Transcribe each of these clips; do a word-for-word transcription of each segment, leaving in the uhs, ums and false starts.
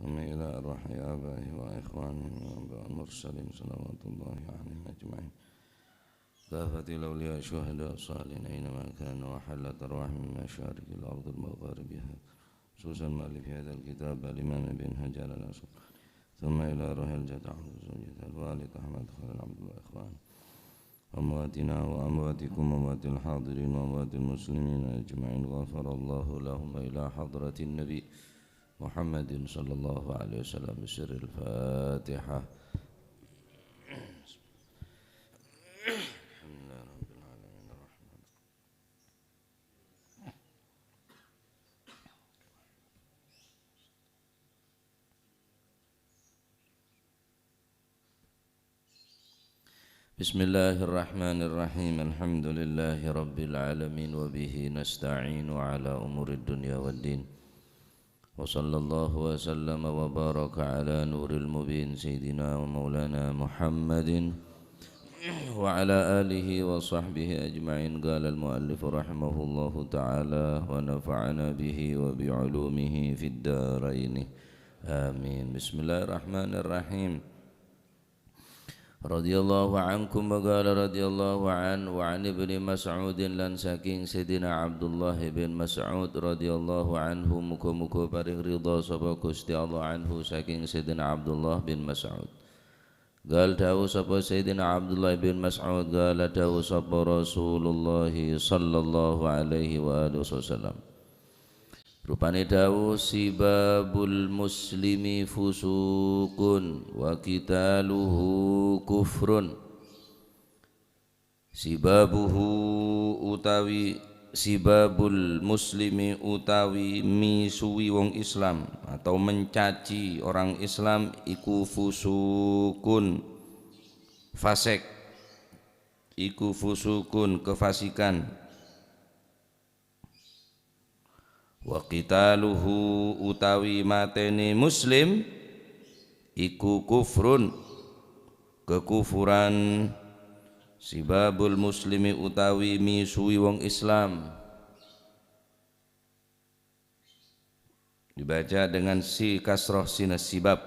ثم إلى أرواح آبائه وإخوانه والأنبياء والمرسلين صلوات الله عليهم أجمعين. كافة الأولياء الشهداء الصالحين أينما كانوا، وحلت أرواحهم من مشارق الأرض لمغاربها، خصوصا مؤلف هذا الكتاب الإمام ابن حجر العسقلاني، ثم إلى روح الجد عبد الزوجة الوالد أحمد خليل عبد الله إخوان أمواتنا وأمواتكم وأموات الحاضرين وأموات المسلمين أجمعين، غفر الله لهم، إلى حضرة النبي محمد صلى الله عليه وسلم، بسر الفاتحة. الحمد لله رب العالمين، الرحمن بسم الله الرحمن الرحيم. الحمد لله رب العالمين، وبه نستعين على أمور الدنيا والدين. وصلى الله وسلم وبارك على نور المبين سيدنا ومولانا محمد وعلى آله وصحبه أجمعين. قال المؤلف رحمه الله تعالى ونفعنا به وبعلومه في الدارين. آمين. بسم الله الرحمن الرحيم. Radhiyallahu ankum, wa qala radhiyallahu an, wa an Ibni Mas'udin, lan saking Sayyidina Abdullah bin Mas'ud radhiyallahu anhu, muga-muga paring ridha sapa Gusti Allah anhu saking Sayyidina Abdullah bin Mas'ud. Qal, dawuh sapa Sayyidina Abdullah bin Mas'ud, qala, dawuh sapa Rasulullah sallallahu alaihi wa alihi wasallam. Rupane dawuh, "Sibabul muslimi fusukun wa qitaluhu kufrun." Sibabuhu utawi sibabul muslimi utawi misui wong Islam atau mencaci orang Islam iku fusukun, fasik. Iku fusukun, kefasikan. Wa qitaluhu utawi mateni muslim iku kufrun, kekufuran. Sibabul muslimi utawi misui wong Islam. Dibaca dengan si kasroh sina sibab.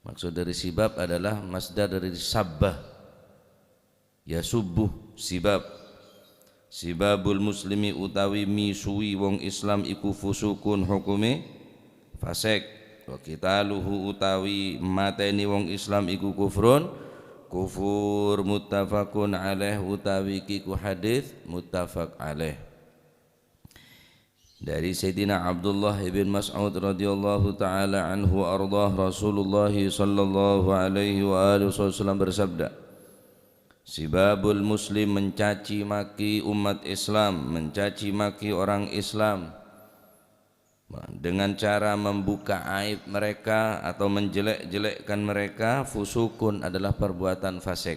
Maksud dari sibab adalah masdar dari sabbah. Yasubbu, sibab. Sibabul muslimi utawi misui wong Islam iku fusukun, hukume fasik. Wa qitaluhu utawi mateni wong Islam iku kufrun, kufur, muttafaqun alaih utawi kiku hadis muttafaq alaih. Dari Sayyidina Abdullah ibn Mas'ud radhiyallahu ta'ala anhu wa ardhah, Rasulullah sallallahu alaihi wa alihi wasallam bersabda, "Sibabul muslim, mencaci maki umat Islam, mencaci maki orang Islam dengan cara membuka aib mereka atau menjelek-jelekkan mereka, fusukun, adalah perbuatan fasik."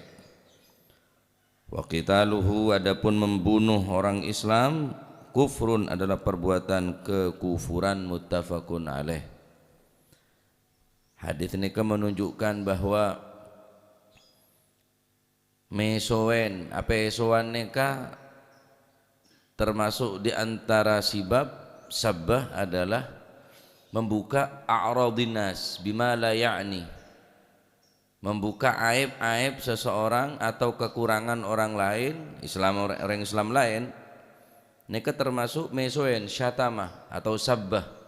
Wa qitaluhu, adapun membunuh orang Islam, kufrun, adalah perbuatan kekufuran, muttafaqun alaih. Hadis neka menunjukkan bahwa mesoen, apesoan neka termasuk di antara sibab, sabbah adalah membuka a'radhin nas bima la ya'ni. Membuka aib-aib seseorang atau kekurangan orang lain, Islam, orang Islam lain, neka termasuk mesoen, syatama atau sabbah.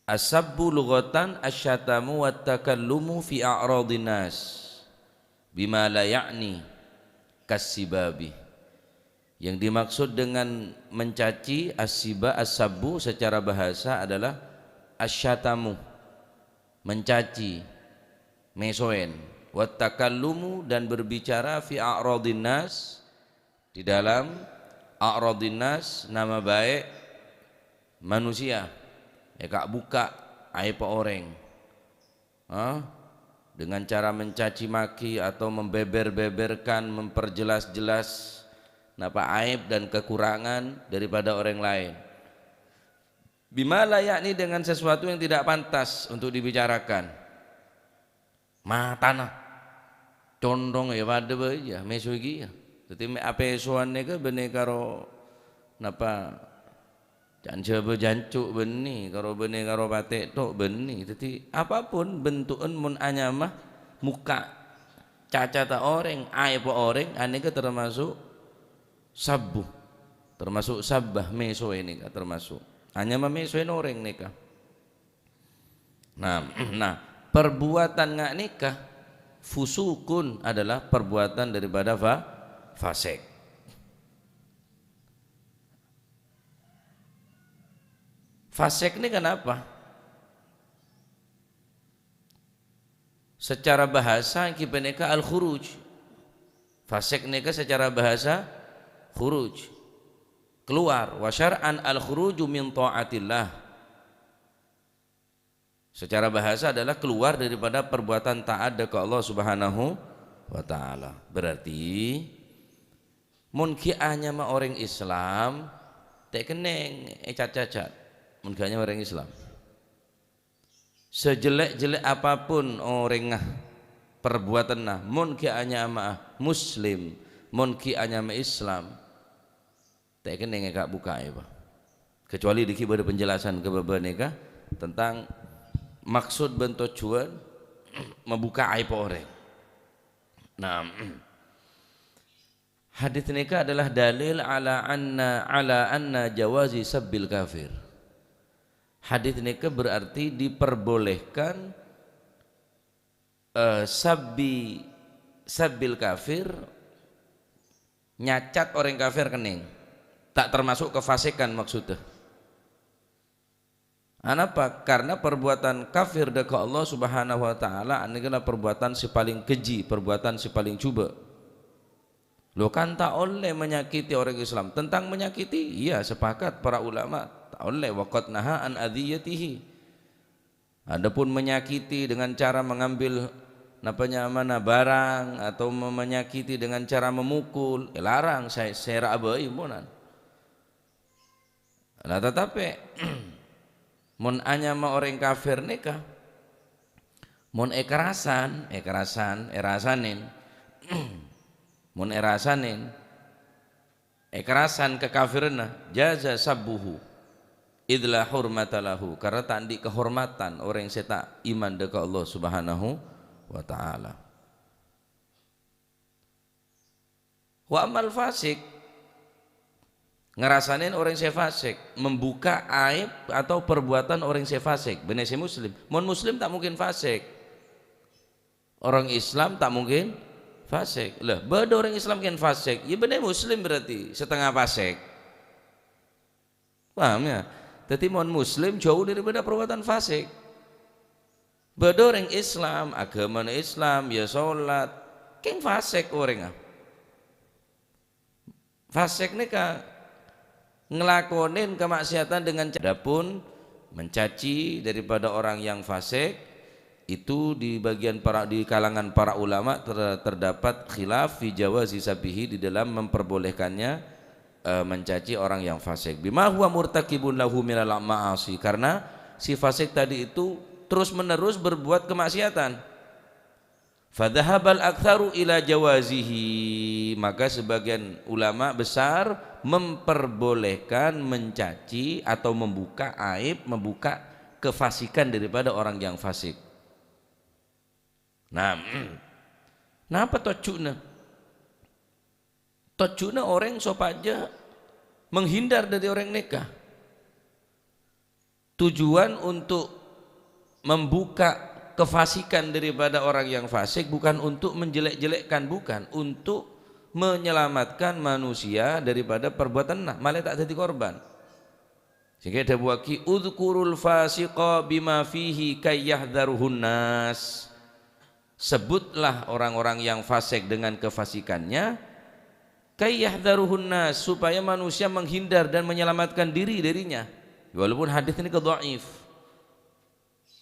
As-sabbu lughatan asy-syatamu wat takallumu fi a'radhin nas bima la ya'ni kassibabi. Yang dimaksud dengan mencaci, assiba, as-sabbu secara bahasa adalah asyatamu, mencaci, mesoen, wattakallumu, dan berbicara fi a'radhin nas, di dalam a'radhin nas, nama baik manusia, ya, ka' buka' aib oreng. Hah? Dengan cara mencaci maki atau membeber-beberkan, memperjelas-jelas napa aib dan kekurangan daripada orang lain. Bima la ya'ni, dengan sesuatu yang tidak pantas untuk dibicarakan. Matana. Condong ya padha bae ya, meso iki ya. Dadi me' apesoan neka benne karo napa Can jhâbâ jancuk bânnè, karo bânnè karo patè' tok bânnè. Dhâddhi, apapun bentu'en mon anyama, mokka', cacata orèng, aèbba orèng, anèka termasuk sabbu. Termasuk sabbah, mèsowè nèka termasuk. Anyama mèsowè orèng nèka. Nah, nah, perbuatan nga' nèka fusukun adalah perbuatan daripada fa-, fasik. Fasik ini kenapa? Secara bahasa ghi panèka al-khuruj. Fasik nèka secara bahasa khuruj. Keluar. Wa syar'an al-khuruju min ta'atillah. Secara bahasa adalah keluar daripada perbuatan taat ka Allah Subhanahu wa Ta'ala. Berarti, mon ghi' anyama orèng Islam, ta' kennèng ècacat-cacat. Mon ghi' anyama orèng Islam. Sajellek-jellek apapun orèngnga, perbuatanna, mon ghi' anyama Muslim, mon ghi' anyama Islam, ta' kennèng èka-, buka aèbba. Kecuali dhâggi' bâdâ penjelasan ka bâbâ nèka tentang maksud bân tojjhuwân mabuka aèb orèng. Nah, hadis nèka adalah dalil ala anna, ala anna jawazi sabbil kafir. Hadis nèka berarti diperbolehkan eh, sabbi, sabbil kafir, nyacat orèng kafir kennèng. Ta' termasuk kafasikan maksudnya. Anapa? Karena perbuatan kafir dâ' ka Allah Subhanahu wa Ta'ala, anèka la perbuatan sè palèng keji, perbuatan sè palèng jhubâ'. Lo, kan ta' ollè manyakiti orèng Islam. Tentang manyakiti, iya, sepakat para ulama, ta' ollè. Wa qad naha an adziyatihi. Adapun menyakiti dengan cara mengambil, napa nyamana, barang atau me-, menyakiti dengan cara memukul, èlarang, sè-, sèra abâi, monan. Lah, tatapè, mon anyama orèng kafir nèka, mon èkarasan, èkarasan, èrasanèn, mon èrasanèn, èkarasan kakafiranna, jaza sabbuhu, idz la hurmata lahu, karena ta' andi' kahormatan orèng sè ta' iman dâ' ka Allah Subhanahu wa Ta'ala. Wa ammal fasik, ngarasanèn orèng sè fasik, membuka aib atau perbuatan orèng sè fasik, bânnè sè muslim. Mon muslim ta' mungkin fasik. Orang Islam ta' mungkin fasik. Lah, bâdâ orang Islam kèng fasik, ya bânnè muslim berarti, setengah fasik. Paham ya? Dhâddhi mon muslim jhâu daripada perbuatan fasik. Bâdâ orang Islam, aghâmana Islam, ya sholat, kèng fasik orèngnga. Fasik nèka ngelakonin kemaksiatan dengan ca-, adapun mencaci daripada orang yang fasik, itu di bagian para, di kalangan para ulama ter-, terdapat khilaf fi jawazi sabbihi, di dalam memperbolehkannya, eh, mencaci orang yang fasik. Bima huwa murtakibun lahu minal ma'asi, karena si fasik tadi itu terus-menerus berbuat kemaksiatan. Fadzahabal aktsaru ila jawazihi, maka sebagian ulama besar memperbolehkan mencaci atau membuka aib, membuka kefasikan daripada orang yang fasik. Nah, napa tojjhuwânna? Tojjhuwânna orèng sopajâ menghindar dâri orèng nèka. Tujuan untuk membuka kefasikan daripada orang yang fasik bukan untuk menjelek-jelekkan, bukan, untuk menyelamatkan manusia daripada perbuatanna, malè ta' dhâddhi korban. Sehingga èdhâbuwâghi, "Udzkurul fasiqa bima fihi kayyahdzaruhun nas." Sebutlah orang-orang yang fasik dengan kefasikannya, kayyahdzaruhun nas, supaya manusia menghindar dan menyelamatkan diri darinya. Walaupun hadis ini dhaif.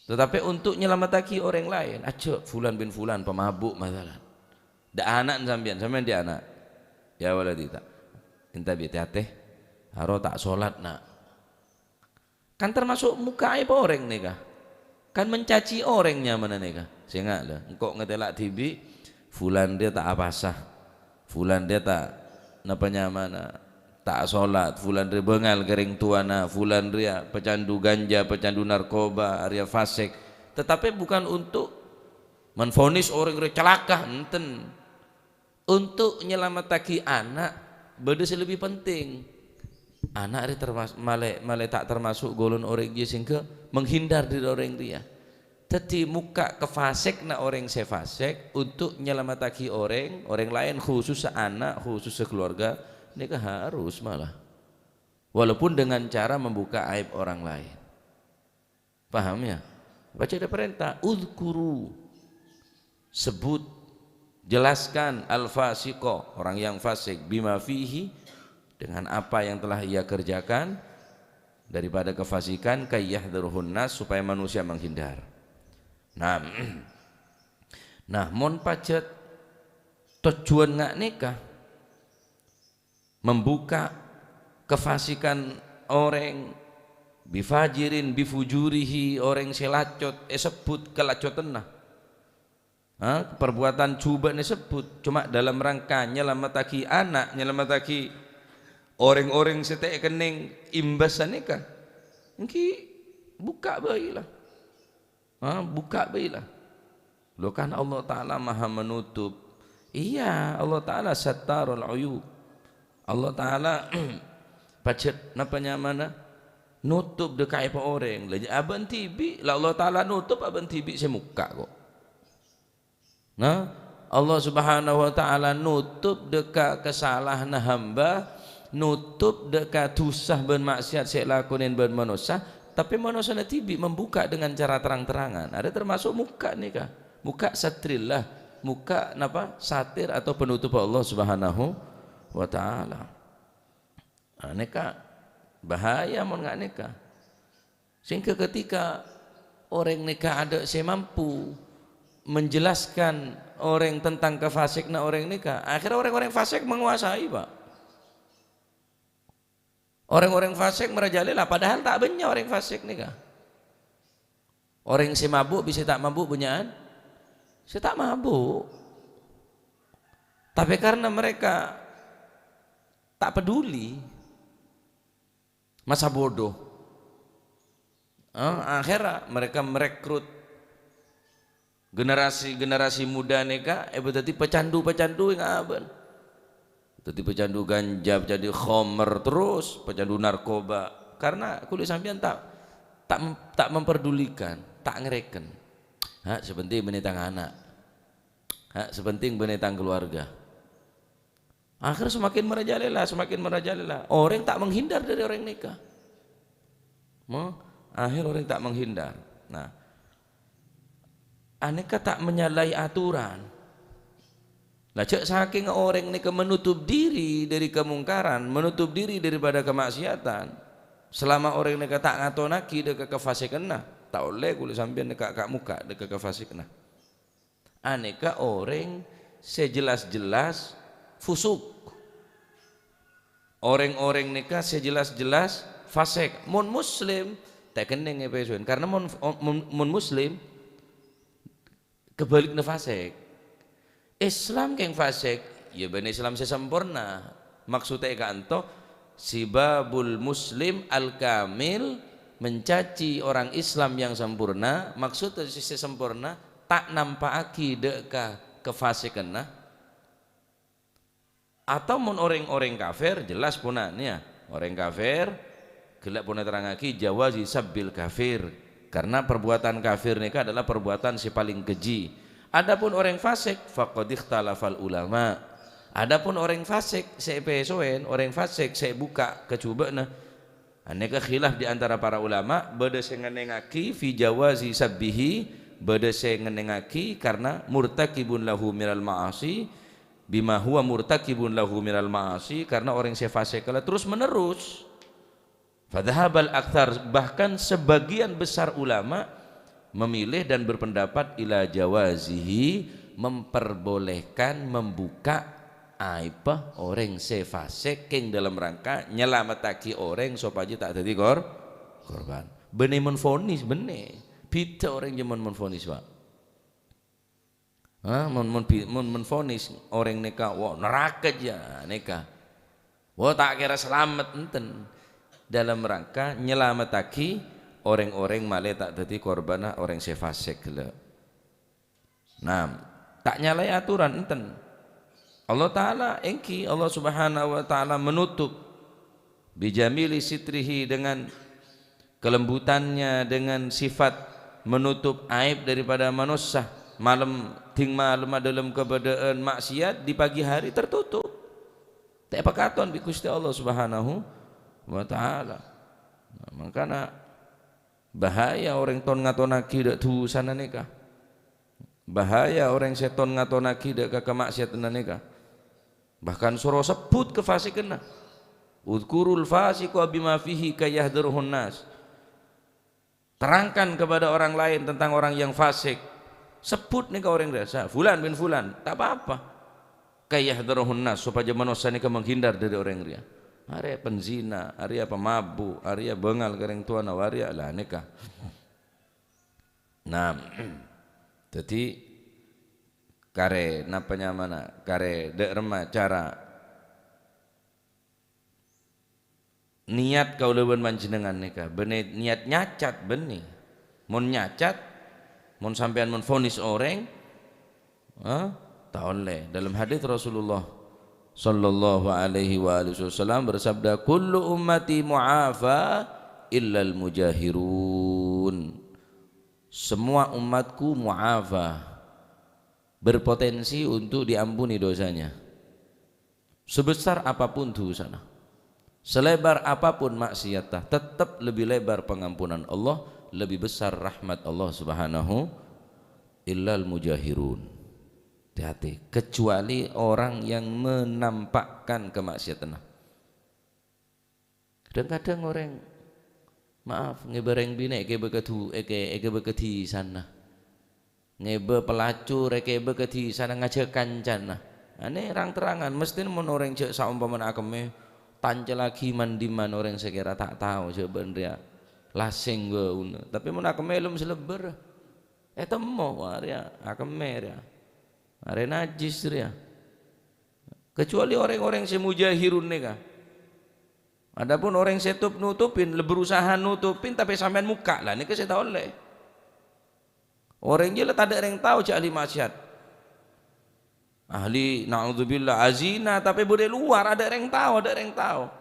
Tetapi untuk nyelamatagi orang lain, aja fulan bin fulan pemabuk, masalan. Ndak ana'na sampèyan, sampèyan ndak ana'. Ya waladi ta'. Enta bi' tè-atè, aro ta' sholat, Nak. Kan termasuk muka'è orèng nèka. Kan mencaci orèng nyamana nèka. Sènga' lho, engko' ngatèla' dhibi', fulan dia ta' apasa. Fulan dia ta' napa nyamana. Ta' asolat, fulan rèya bângal ka rèng towana, fulan rèya pecandu ganja, pecandu narkoba, arèya fasik. Tetapi bukan untuk menvonis orèng rèya calaka, enten. Untuk nyalamettaghi ana', bâdâ sè lebbi penting. Ana' rè termas-, malè, malè ta' termaso' golongan orèng jiyâ sehingga menghindar dâri orèng rèya. Dhâddhi, mokka' ka fasekna orèng sè fasek untuk nyalamettaghi orèng, orèng laèn, khusussa ana', khusussa keluarga, nèka harus malah. Walaupun dengan cara membuka aib orang lain. Paham, ya? Baca ada perintah, "Udzkuru." Sebut, jelaskan, "al-fasiqa", orang yang fasik, "bima fihi", dengan apa yang telah ia kerjakan daripada kefasikan, "kayyahdharuhun nas", supaya manusia menghindar. Nah, nah, mon pajhât tojjhuwân nga' nèka, membuka kefasikan orèng, "bifajirin, bifujurihi", orèng sè lacot, èsebbhut kalacotanna. Ha, perbuatan jhubâ'na èsebbhut, coma dalam rangka nyalamettaghi ana', nyalamettaghi orèng-orèng sè ta' èkennèng imbas sanèka. Èngghi bukka' bhâi la. Ha, bukka' bhâi la. Loh, kan Allah Ta'ala Maha Menutup. Iyâ, Allah Ta'ala Sattarul Uyub. Allah Ta'ala pajhât napa nyamana? Nutup dâ' ka aèbhâ orèng. Lah, abâ'na dhibi', la Allah Ta'ala nutup, abâ'na dhibi' sè mokka' kok. Nah, Allah Subhanahu wa Ta'ala nutup dâ' ka kasalahanna hamba, nutup dâ' ka dhusa bân ma'siyat sè èlakonè bân manossa, tapè manossana dhibi' membuka dengan cara terang-terangan. Arèya termasuk mokka' nèka. Mokka' satrillah, mokka' napa? Satir atau penutup Allah Subhanahu wa Ta'ala. Nah, nèka bahaya mon nga' nèka. Sehingga ketika orèng nèka adâ' sè mampu menjelaskan orèng tentang kafasikna orèng nèka, akhirnya orèng-orèng fasik menguasai, Pak. Orèng-orèng fasik marajalèla, padahal ta' bânnya' orèng fasik nèka. Orèng sè mabuk bisa ta' mabuk bânnya'an sè ta' mabuk. Tapè karena mereka ta' peduli, masa bodoh. Eh, akhirnya mereka merekrut generasi-generasi muda nèka, eh, dhâddhi pecandu-pecandu sè abân. Dhâddhi pecandu ganja, pecandu khamar, terus pecandu narkoba. Karena kulâ sampèyan ta', ta', ta' memperdulikan, ta' ngarèken. Ha, sè penting bânnè tang ana'. Ha, sè penting bânnè tang keluarga. Akhir semakin merajalela, semakin merajalela. Orèng ta' menghindar dâri orèng nèka. Mo, akhir orèng ta' menghindar. Nah, anèka ta' menyalahi aturan. Lah, jhâ' sakèng orèng nèka menutup diri dâri kemungkaran, menutup diri daripada kemaksiatan. Selama orèng nèka ta' ngatonaghi dâ' ka kafasikanna, ta' ollè kulâ sampèyan nèka ka' mokka' dâ' ka kafasikanna. Anèka orèng sè jelas-jelas fusuk. Orèng-orèng nèka sè jelas-jelas fasik. Mon muslim, ta' kennèng èpèsoèn. Karena mon, mon, mon muslim, kebâligghâ fasik. Islam kèng fasik, ya bânnè Islam sè samporna. Maksudda è ka'anto, sibabul muslim al-kamil, mencaci orang Islam yang sempurna, maksudda sè, sè samporna, ta' nampa'aghi dâ' ka kafasikanna. Atau mon orèng-orèng kafir, jelas pona, nèya. Orèng kafir, ghellâ' pona terrangaghi jawazi sabbil kafir. Karena perbuatan kafir nèka adalah perbuatan sè palèng keji. Adapun orèng fasik, faqad ikhtalafal ulama. Adapun orèng fasik sè èpèsoèn, orèng fasik sè èbukka' kajhubâ'na, anèka khilaf di antara para ulama, bâdâ sè ngennèngaghi fi jawazi sabbihi, bâdâ sè ngennèngaghi karena murtakibun lahu minal ma'asi, bima huwa murtakibun lahu minal ma'asi, karena orèng sè fasik kala terus-menerus. Fadhahabal aktsar, bahkan sebagian besar ulama memilih dan berpendapat ila jawazihi, memperbolehkan membuka aib orèng sè fasik kèng dalam rangka nyalamettaghi orèng sopajâ ta' dhâddhi kor-, korban. Bânnè mon vonis, bânnè. Bhidhâ orèng jâman mon vonis, Pak. Ha, mon, mon bi-, mon, mon vonis orèng nèka, wah, naraka jâ, nèka. Wah, ta' kèra salamet, enten. Dalam rangka nyalamettaghi orèng-orèng malè ta' dhâddhi korbanna orèng sè fasik ghellâ'. Nah, ta' nyalaè atoran, enten. Allah Ta'ala, èngghi Allah Subhanahu wa Ta'ala menutup, bijamili sitrihi, dengan kelembutannya, dengan sifat menutup aib daripada manossa. Malem, dhing malem, dâlem kabâdâ'ân maksiat, di pagi hari tertutup. Ta' èpakaton bi' Ghustè Allah Subhanahu wa Ta'ala. Nah, mangkana bahaya orèng ton-ngatonaghi dâ' dhusana nèka. Bahaya orèng sè ton-ngatonaghi dâ' ka kamaksiatanna nèka. Bahkan soro sebbhut kafasikânna. "Udzkurul fasiqa bima fihi kayahdzarahun nas." Terangkan kepada orang lain tentang orang yang fasik. Sebbhut nèka orèng rèya, "Fulan bin Fulan," ta' pa-apa. "Kayahdzarahun nas," sopajâ manossa nèka menghindar dâri orèng rèya. Arèya penzina, arèya pamabuk, arèya bângal ka rèng towana, arèya, la nèka. Nah, dhâddhi karè napa nyamana? Karè dâ' remma cara niyat kaulâ bân panjhennengngan nèka, bânnè niyat nyacat bânnè. Mon nyacat, mon sampèyan mon vonis orèng, ha? Ta' ollè. Dalam hadits Rasulullah sallallahu alaihi wa alihi wasallam bersabda, "Kullu ummati mu'afa illal mujahirun." Semua umatku mu'afa, berpotensi untuk diampuni dosanya. Sebesar apapun dosana, selebar apapun maksiatta, tetep lebih lebar pengampunan Allah, lebih besar rahmat Allah Subhanahu, illal mujahirun. Hati-hati, kecuali orang yang menampakkan kemaksiatanna. Kadhâng-kadhâng orèng, maaf, ngèbâ rèng binè' èkèbâ ka du-, èkè-, èkèbâ ka dhisana. Ngèbâ pelacur èkèbâ ka dhisana ngajhâk kancana. Anè rang-terrangan, mesthèna mon orèng jhâ' saompamana akemmè, tancellaghi man-dimman orèng sè kèra ta' tao jhâ' bân rèya lasèng bâuna. Tapè mon akemmè lem sè lebbâr, ètemmo, wah, rèya akemmè rèya. Arè najis rèya. Kecuali orèng-orèng sè mujahirun nèka. Adapun orèng sè tut-, nutupin, la berusaha nutupin, tapè sampèyan mokka', la nèka sè ta' ollè. Orèng jiyâ la tadâ' rèng tao jhâ' ahli maksiat. Ahli, na'udzubillah, azina, tapè bâdâ è lowar, adâ' rèng tao, adâ' rèng tao.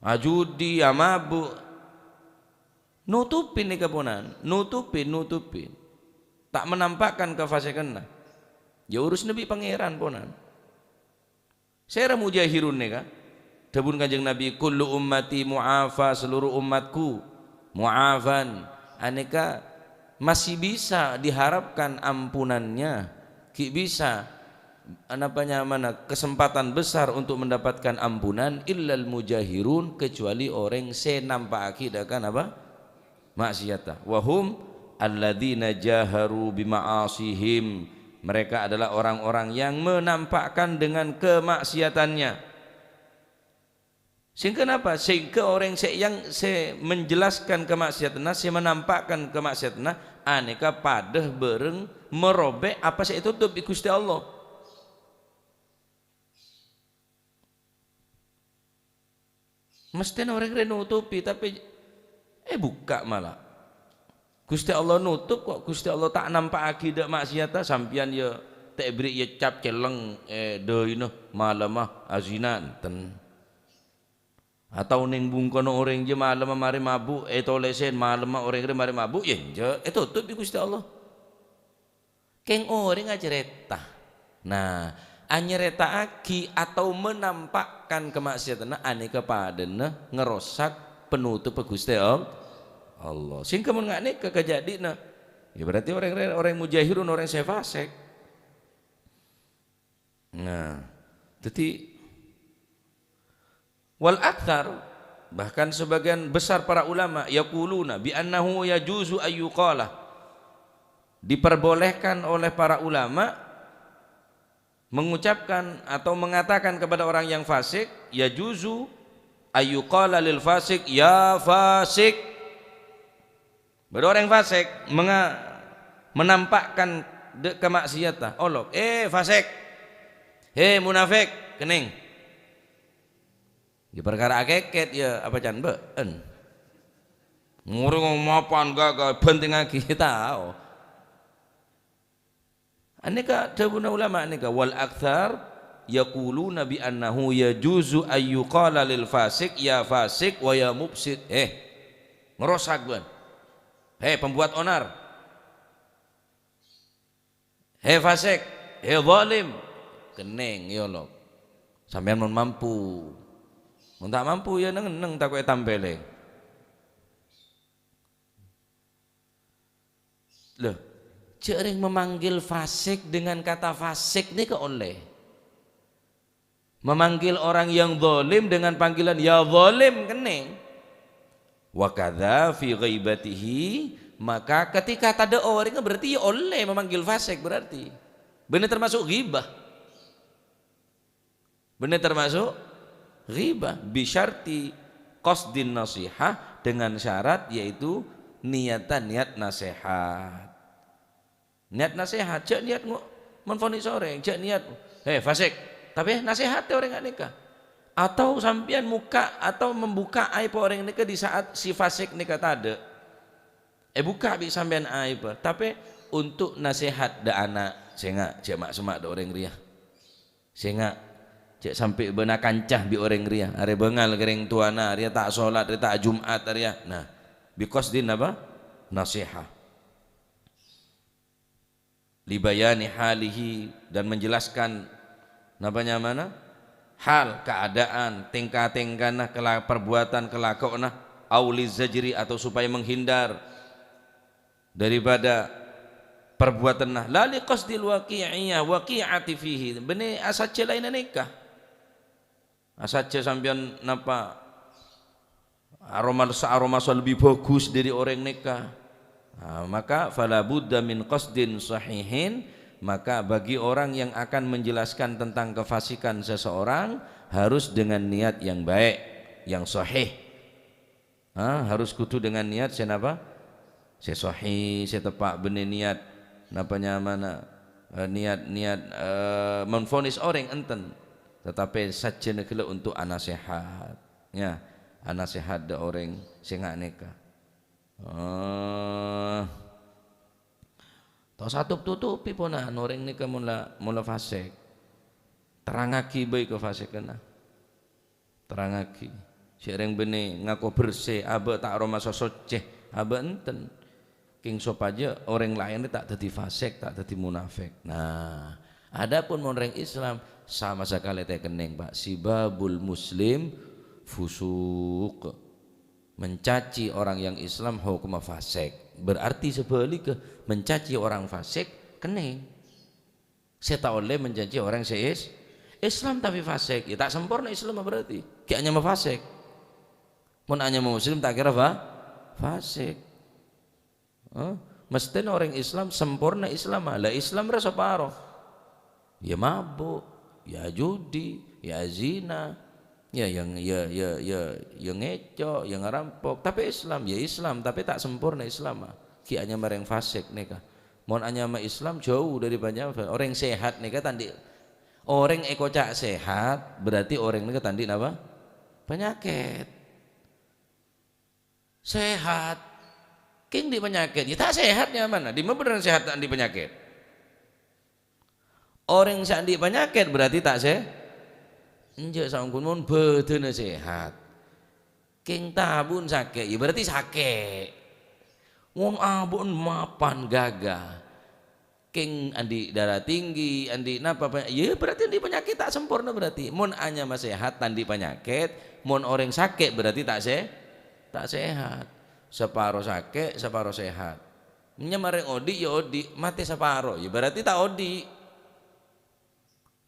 Ajudi, amabuk. Nutupin nèka, ponan. Nutupin, nutupin. Ta' menampakkan kafasikanna. Jhâ' urusanna bi' Pangèran, ponan. Sèra mujahirun nèka? Dhâbuna Kanjeng Nabi, "Kullu ummati mu'afa," seluruh umatku mu'afan. Anèka masih bisa diharapkan ampunannya. Ghi' bisa, napa nyamana, kesempatan besar untuk mendapatkan ampunan, illal mujahirun, kecuali orèng sè nampa'aghi dâ' ka napa? Maksiatta. "Wa hum alladzina jaharu bima'asihim." Mereka adalah orang-orang yang menampakkan dengan kemaksiatannya. Sehingga napa? Sehingga orèng sè yang, sè menjelaskan kemaksiatanna, sè menampakkan kemaksiatanna, anèka padâ bârâng marobâ apa sè ètotop bi' Ghustè Allah. Mesthèna orèng rè notobhi, tapè èbukka' mala. Ghustè Allah notop kok, Ghustè Allah ta' nampa'aghi dâ' maksiatta, sampèyan ya ta' èberri' ya cap celleng è dâina, malemma azina, enten. Atau neng bungkona orèng jiyâ malemma marè mabuk, ètolèsè malemma orèng rè marè mabuk, ya enjâ', ètotop bi' Ghustè Allah. Kèng orèng acarèta. Nah, anyarèta'aghi atau menampakkan kamaksiatanna anèka padâna ngerosak panotobbhâ Ghustè All-, Allah. Sehingga mon nga' nèka kajhâdhi'na, ya berarti orèng, orèng mujahirun, orèng sè fasik. Nah, dhâddhi Wal aktsar, bahkan sebagian besar para ulama, yaquluna bi annahu yajuzu ayyuqala, diperbolehkan oleh para ulama mengucapkan atau mengatakan kepada orang yang fasik, yajuzu ayyuqala lil fasik, "Ya fasik." Bâdâ orèng fasik menga-, menampakkan dâ' kamaksiatta, olok, "Eh, fasik! He, munafik!" Kennèng. Ya, parkara akèkèt, ya, apa can bâ'en? Ngorèng mapan ghâghâ bhântèngngaghi, tao. Anèka dhâbuna ulama nèka, "Wal aktsar yaquluna bi annahu yajuzu ayyuqala lil fasik, 'Ya fasik,' wa 'Ya mufsid.'" Hè, ngrosak bâ'en. Hè, pembuat onar. Hè fasik, hè zalim. Kennèng, èolok. Sampèyan mon mampu. Mon ta' mampu, ya neng-enneng tako' ètampèlè. Loh, jhâ' rèng memanggil fasik dengan kata fasik nèka ollè. Memanggil orang yang zalim dengan panggilan "ya zalim" kennèng. Wa kadza fi ghaibatihi, maka ketika tadâ' orèngnga berarti ya ollè memanggil fasik berarti. Bânnè termasuk ghibah. Bânnè termasuk ghibah, bi syarti qasdin nasihah, dengan syarat yaitu niatan niat nasèhat. Niat nasèhat, jhâ' niat ngo-, menvonis orèng, jhâ' niat, "Hè, fasik." Tapè nasèhatè orèng nèka. Atau sampèyan mokka' atau membuka aib orèng nèka di saat si fasik nèka tadâ'. Èbukka' bi' sampèyan aib, tapè untuk nasèhat dâ' ana', "Sènga', jhâ' ma'-, semma' dâ' orèng rèya. Sènga', jhâ' sampè' bâ'na kanca bi' orèng rèya. Arè bângal ka rèng towana, arèya ta' solat, arèya ta' Jum'at, arèya." Nah, bi qasdin apa? Nasèhat. Libayani halihi, dan menjelaskan napa nyamana? Hal, keadaan, tingkah-tingkahna, kela-, perbuatan, kelakuanna, au lizajri, atau supaya menghindar daripada perbuatanna. La liqasdil waqi'iyah, waqi'ati fihi. Bânnè asajjhâ laènna nèka. Asajjhâ sampèyan napa aroma, aroma lebbi bhâghus dâri orèng nèka. Nah, maka fala budda min qasdin sahihin, maka bagi orang yang akan menjelaskan tentang kefasikan seseorang harus dengan niat yang baik, yang sahih. Ha, harus kudu dengan niat sè napa? Sè sahih, sè teppa' bânnè niat, napa nyamana, eh, niat-niat, eh, menvonis orèng enten. Tatapè sajjhâna ghellâ' untuk anasèhat. Ya, anasèhat dâ' orèng sè nga' nèka. Eh, ta' osa tut-tutupi ponapa orèng nèka mon la, mon la fasik. Terrangaghi bhâi kafasikanna. Terrangaghi. Sè orèng bânnè ngako bersè, abâ' ta' aromasa soccè, abâ' enten. Kèng sopajâ orèng laèn ta' dhâddhi fasik, ta' dhâddhi munafik. Nah, adapun mon orèng Islam, sama sakalè ta' kennèng, Pak. Sibabul muslim fusuq. Mencaci orang yang Islam hukumma fasik. Berarti sebaliknya, mencaci orang fasik kennèng. Sè ta' ollè mencaci orèng sè is-, Islam tapè fasik, ya ta' samporna Islamma berarti. Ghi' anyama fasik. Mon anyama muslim ta' kèra fa-, fasik. Hah? Mesthèna orèng Islam samporna Islamma. La Islam rè saparo. Ya mabuk, ya judi, ya zina, ya, yang, ya, ya, ya, ya ngèco', ya ngarampok. Tapè Islam, ya Islam, tapè ta' samporna Islamma. Ghi' anyama orèng fasik nèka. Mon anyama Islam jhâu dâri panjang, orèng sehat nèka ta' andi', orèng èkoca' sehat, berarti orèng nèka ta' andi' napa? Panyakèt. Sehat. Kèng andi' panyakèt, ya ta' sehat nyamana. Dimma bhender sehat ta' andi' panyakèt? Orèng sè andi' panyakèt berarti ta' se-, enjâ' saongghuna mon bhâdhânna sehat. Kèng tabu'en sakè', ya berarti sakè'. Mon abu'en mapan ghâghâ. Kèng andi' darah tinggi, andi' napa, pa-, ya berarti andi' panyakèt ta' samporna berarti. Mon anyama sehat, ta' andi' panyakèt, mon orèng sakè' berarti ta' se-, ta' sehat. Saparo sakè', saparo sehat. Nyamana orèng odi', ya odi', matè saparo, ya berarti ta' odi'.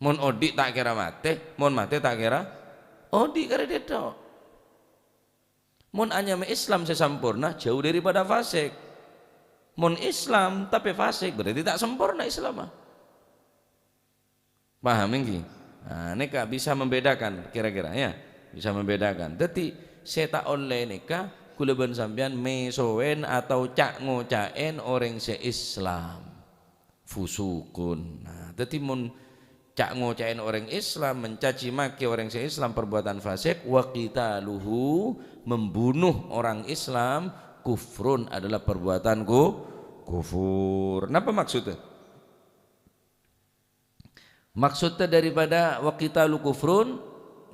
Mon odi' ta' kèra matè, mon matè ta' kèra odi' karè dâ' tok. Mon anyama Islam sè samporna, jhâu daripada fasik. Mon Islam tapè fasik, berarti ta' samporna Islamma. Paham ènggi? Nah, nèka bisa membedakan kira-kira, ya. Bisa membedakan. Dhâddhi, sè ta' ollè nèka, kaulâ bân sampèyan mèsowèn atau ca'-ngoca'èn orèng sè Islam. Fusukun. Nah, dhâddhi mon Ca'-ngoca'en orèng Islam, mencaci maki orèng sè Islam, perbuatan fasik, wa qitaluhu, membunuh orang Islam, kufrun, adalah perbuatan ku-, kufur. Napa maksudnya? Maksudnya daripada wa qitalu kufrun,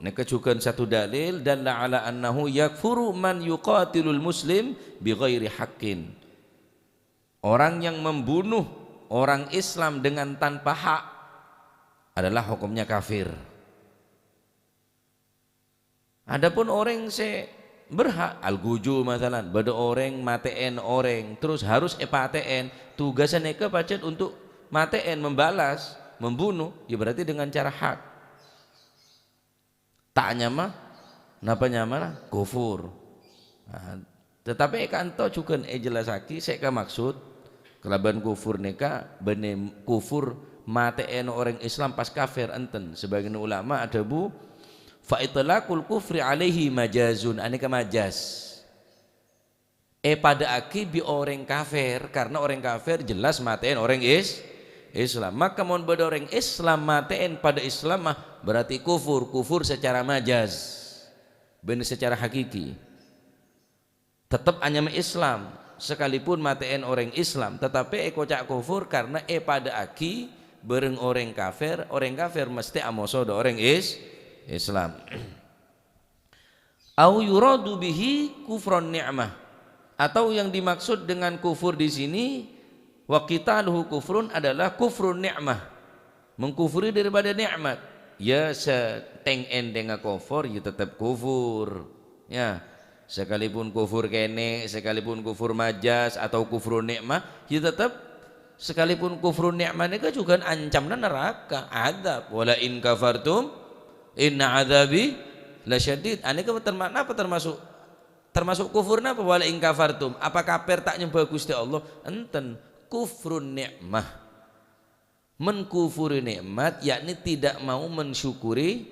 nèka jhughân satu dalil, dalla ala annahu yakfuru man yuqatilul muslim bi ghairi haqqin. Orang yang membunuh orang Islam dengan tanpa hak adalah hukumnya kafir. Adapun orèng sè berhak, al-ghuju masalan, bâdâ orèng matè'èn orèng, terus harus èpatè'èn, tugasnya nèka pajhât untuk matè'èn, membalas, membunuh, ya berarti dengan cara hak. Ta' nyama, napa nyamana? Kufur. Nah, tetapi è ka'anto jhughân èjellassaghi sè èkamaksud kalabân kufur nèka bânnè kufur matè'èn orèng Islam pas kafir, enten. Sebagian ulama adhâbu, "Fa itlaqul kufri alaihi majazun," anèka majaz. Èpadâ'âghi bi' orèng kafir, karena orèng kafir jelas matè'èn orèng Is-, Islam. Maka mon bâdâ orèng Islam matè'èn padâ Islam mah berarti kufur, kufur secara majaz, bânnè secara hakiki. Tetep anyama Islam, sekalipun matè'èn orèng Islam, tetapi èkoca' kufur karena èpadâ'âghi bâreng orèng kafir, orèng kafir mesti amoso dâ' orèng Is-, Islam. Au yuradu bihi kufrun ni'mah. Atau yang dimaksud dengan kufur di sini, wa qitaluhu kufrun, adalah kufrun ni'mah. Mengkufuri daripada nikmat. Ya, sè tèng-èntèngnga kufur, ya tetep kufur. Ya, sekalipun kufur kènè', sekalipun kufur majaz atau kufrun ni'mah, ya tetep Sekalipun kufrun ni'mah nèka jhughân ancamna naraka, adzab. "Wala in kafartum inna adzabi lasyadid." Anèka terma-, napa termasuk, termasuk kufur napa? "Wala in kafartum." Apa kafir ta' nyembâ Ghustè Allah? Enten. Kufrun ni'mah. Menkufuri nikmat, yakni tidak mau mensyukuri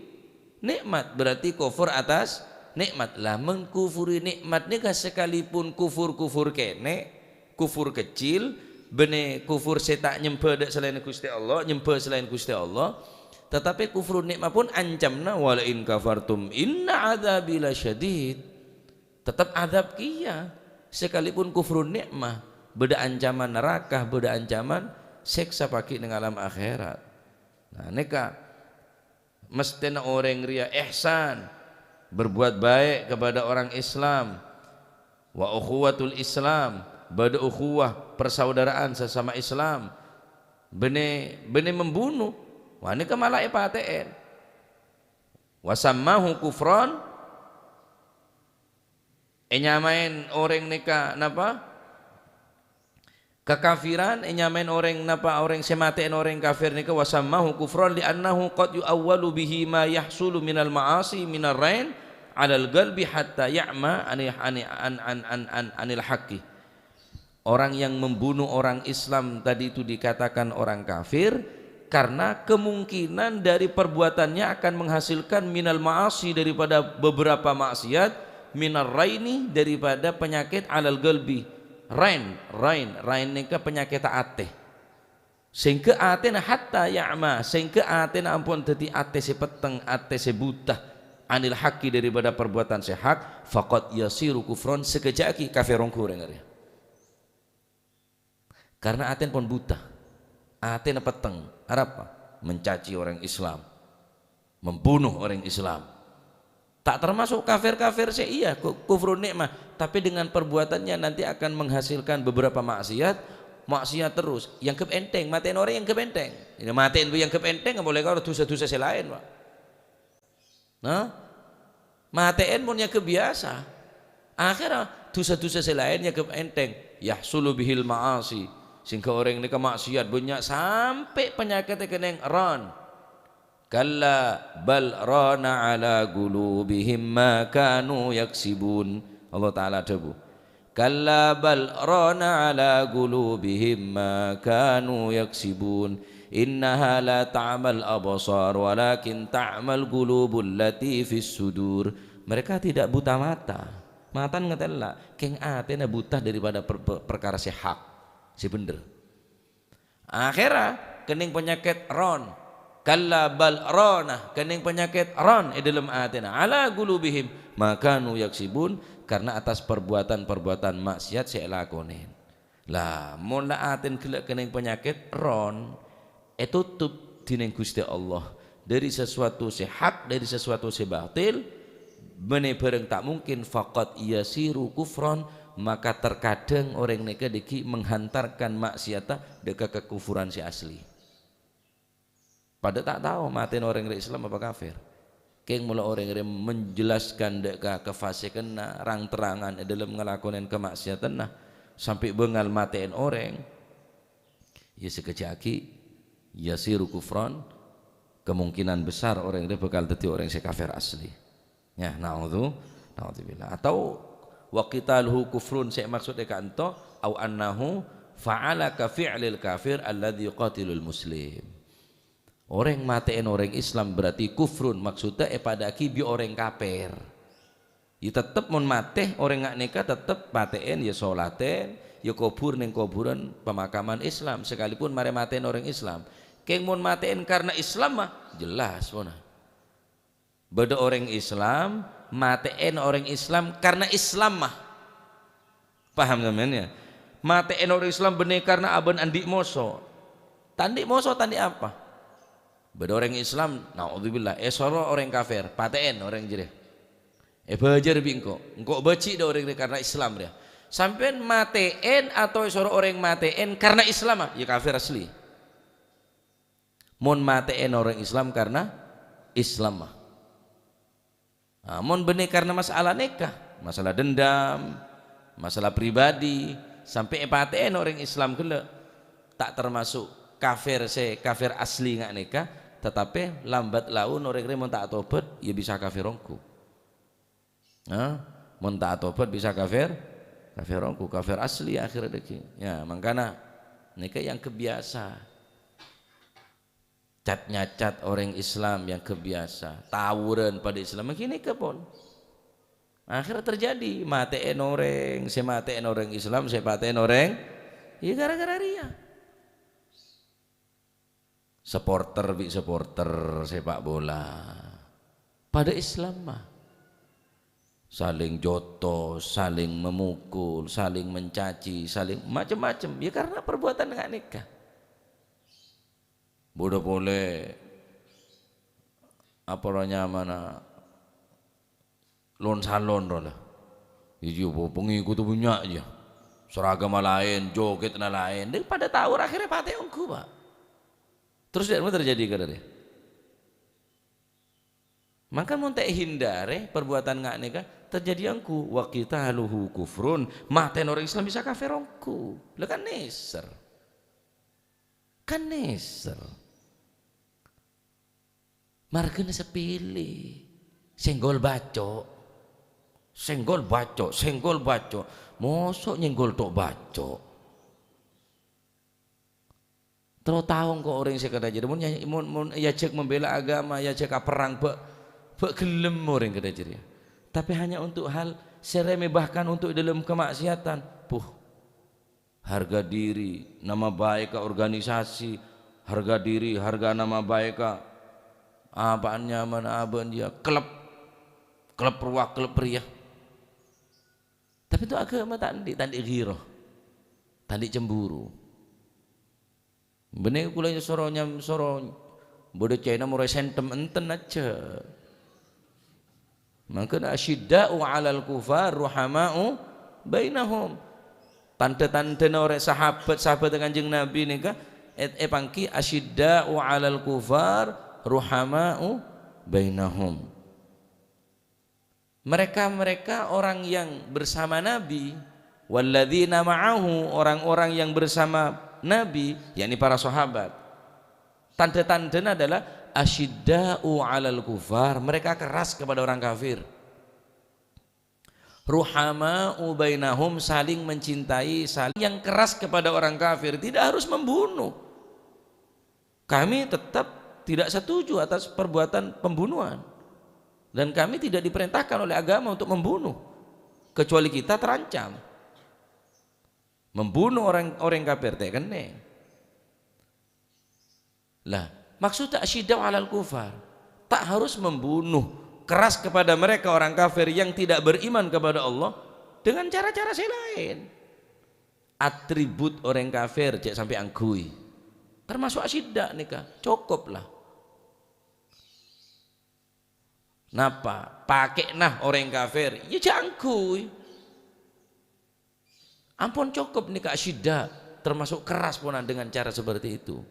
nikmat, berarti kufur atas nikmat. Lah, menkufuri nikmat nèka sekalipun kufur-kufur kènè', kufur kecil, bânnè kufur sè ta' nyembâ dâ' salaènna Ghustè Allah, nyembâ salaèn Ghustè Allah, tetapi kufrun nikmah pon ancamna, "Wala in kafartum inna adzabi lasyadid." Tetep adzab kèya. Sekalipun kufrun nikmah, bâdâ ancaman naraka, bâdâ ancaman sèksa paghi' neng alam akhèrat. Nah, nèka, mestèna orèng rèya ihsan, berbuat baik kepada orang Islam, wa ukhuwatul Islam, bâdâ ukhuwah, persaudaraan sesama Islam, bânnè, bânnè membunuh, wah, nèka mala èpatè'è. Wa sammahu kufran, ènyamaè orèng nèka napa? Kakafiran, ènyamaè orèng napa, orèng sè matè'è orèng kafir nèka, wa sammahu kufran li'annahu qad yu'awwalu bihi ma yahsulu minal ma'asi minar rain 'alal qalbi hatta ya'ma 'ani-, 'ani-, 'an-, 'an-, 'an-, 'an-, 'anil haqqi. Orang yang membunuh orang Islam tadi itu dikatakan orang kafir karena kemungkinan dari perbuatannya akan menghasilkan minal ma'asi, daripada beberapa maksiat, minar raini, daripada penyakit 'alal qalbi. Rain, rain, rain nèka penyakit atè. Sehingga atèna hatta ya'ma, sehingga atèna ampon dhâddhi atè sè petteng, atè sè buta, 'anil haqqi, daripada perbuatan sè hak, faqad yasiru kufran, sakejjhâ' aghi kafir ongghu orèng arèya. Karena atèna pon buta, atèna petteng, arapa? Mencaci orang Islam, membunuh orang Islam. Ta' termasuk kafir-kafir sè iyâ, ku-, kufrun nikmah, tapi dengan perbuatannya nanti akan menghasilkan beberapa maksiat, maksiat terus. Èangghep ènthèng, matè'è orèng èangghep ènthèng. Iyâ, matè'è èangghep ènthèng, apolè karo dhusa-dhusa sè laèn, Pak. Nah, matè'è mon èangghep biyasa. Akhèrra dhusa-dhusa sè laèn èangghep ènthèng. Yahsulu bihil ma'asi. Sehingga orèng nèka maksiat bânnya' sampè' panyakèt kennèng ran. Kalla bal rana ala qulubihim ma kanu yaksibun. Allah Ta'ala adhâbu, "Kalla bal rana ala qulubihim ma kanu yaksibun. Innaha la ta'mal absar, walakin ta'mal qulubul lati fis sudur." Mereka tidak buta mata. Matan ngatèla, kèng atèna buta daripada per-, per-, perkara sè hak, sè bhender. Akhèrra kennèng panyakèt ron. Kalla bal rana, kennèng panyakèt ran è dhâlem atèna. Ala qulubihim ma kanu yaksibun, karena atas perbuatan-perbuatan maksiat sè èlakonè. Lah, mon la atèn ghellâ' kennèng panyakèt ron, ètotop dhinèng Ghustè Allah dhâri sasuatu sè hak, dhâri sasuatu sè batil, bânnè bhârâng ta' mungkin, faqad yasiru kufran, maka terkadang orèng nèka dhâggi' menghantarkan maksiatta dhâ' ka kakufuran sè asli. Padâ ta' tao matèna orèng rè Islam apa kafir. Kèng mola orèng rè menjelaskan dhâ' ka kafasikanna, rang-terrangan è dhâlem ngalakonè kamaksiatanna, sampè' bângal matè'èn orèng, ya sakejjhâ' aghi', yasiru kufran, kemungkinan besar orèng rè bhâkal dhâddhi orèng sè kafir asli. Ya, na'udzu-, na'udzubillah. Atau wa qitaluhu kufrun, sè maksodda ka'anto, au annahu fa'ala ka fi'lil kafir alladzi yuqatilul muslim. Orèng matè'èn orèng Islam berarti kufrun, maksodda èpadâ'âghi bi' orèng kafir. Ya tettep mon matè orèng nga' nèka tettep patè'èn, ya solatèn, ya kobhur nèng kobhurân pemakaman Islam, sekalipun marè matè'èn orèng Islam. Kèng mon matè'èn karna Islam mah, jelas pona. Bâdâ orèng Islam, matè'èn orèng Islam karna Islam mah. Paham sampèyan, ya? Matè'èn orèng Islam bânnè karna abâ'na andi' moso. Ta' andi' moso, ta' andi' apa? Bâdâ orèng Islam, naudzubillah, èsoro orèng kafir, patè'èn orèng jârèya. Èbâjâr bi' engko'. Engko' bâji' dâ' orèng rè karna Islam rèya. Sampèyan matè'èn atau èsoro orèng matè'èn karna Islam, ya kafir asli. Mon matè'èn orèng Islam karna Islam, ah. Ah, mon bânnè karna masalah nèka, masalah dendam, masalah pribadi, sampè' èpatè'èn orèng Islam ghellâ', ta' termasuk kafir sè kafir asli nga' nèka, tatapè lambat laun orèng rè mon ta' atobhât, ya bisa kafir ongghu. Hah? Mon ta' atobhât bisa kafir, kafir ongghu, kafir asli akhirnya dhâggi'. Ya, mangkana nèka yang kebiasa. Cat-nyacat orèng Islam yang kebiasa. Tawuran padâ Islam, ghi nèka pon. Akhirnya terjadi, matè'èn orèng, sè matè'èn orèng Islam, sè patè'èn orèng, ya gara-gara rèya. Supporter bi' supporter sepak bola. Padâ Islam mah. Saling jotos, saling memukul, saling mencaci, saling macem-macem. Ya karena perbuatan nga' nèka. Bâdâ polè, apa rowa nyamana, lon-salon rowa la. Iyâ, pengikut bânnya' iyâ. Saragamma laèn, jokèdna laèn. Dâ' padâ tawur, akhirnya patè ongghu, Pak. Terus dâ' remma terjadi kadhâddhiyâ. Mangka mon ta' èhindârè perbuatan nga' nèka terjadi ongghu, wa qitaluhu kufrun, matè'èn orèng Islam bisa kafir ongghu. Lha kan nèser. Kan nèser. Marghâna sapèlè. Senggol bacok. Senggol bacok, senggol bacok. Moso' nyenggol to' bacok. Terro tao engko' orèng sè kadhâddhiyâ. Mon nya-, mon, mon èajhâk membela agama, èajhâk aperrang, bâ', bâ' ghellem orèng kadhâddhiyâ. Tapi hanya untuk hal sè remeh, bahkan untuk dalam kemaksiatan. Puh. Harga diri, nama baik ka organisasi, harga diri, harga nama baik ka apaan nyamana abâ' iyâ, klub, klub rowa, klub rèya. Tapi itu agama ta' andi', ta' andi' ghirah, ta' andi' cemburu. Bânnè kaulâ nyosoro nyam-, soro bâdâ ca'èpon morè sèntem enten ajâ. Mangkana asyidda'u 'alal kufar ruhama'u bainahum. Tandhâ-tandhâna orèng sahabat-sahabat Kanjeng Nabi nèka è-, èpangghi asyidda'u 'alal kufar ruhama'u bainahum. Mereka-mereka orang yang bersama Nabi, walladzina ma'ahu, orang-orang yang bersama Nabi, yakni para sahabat. Tandhâ-tandhâna adalah asyidda'u 'alal kufar, mereka keras kepada orang kafir. Ruhama'u bainahum, saling mencintai, saling, yang keras kepada orang kafir, tidak harus membunuh. Kami tetap tidak setuju atas perbuatan pembunuhan. Dan kami tidak diperintahkan oleh agama untuk membunuh. Kecuali kita terancam. Membunuh orang, orang kafir ta' kennèng. Lah, Maksudnya asyiddau alal kufar. Tak harus membunuh keras kepada mereka orang kafir yang tidak beriman kepada Allah dengan cara-cara sè laèn. Atribut orèng kafir jhâ' sampè' angghuy. Termasuk asyidda nèka, cokop lah. Napa? Pakèna orèng kafir, ya jhâ' angghuy. Ampon cokop nèka asyidda, termasuk keras ponan dengan cara seperti itu.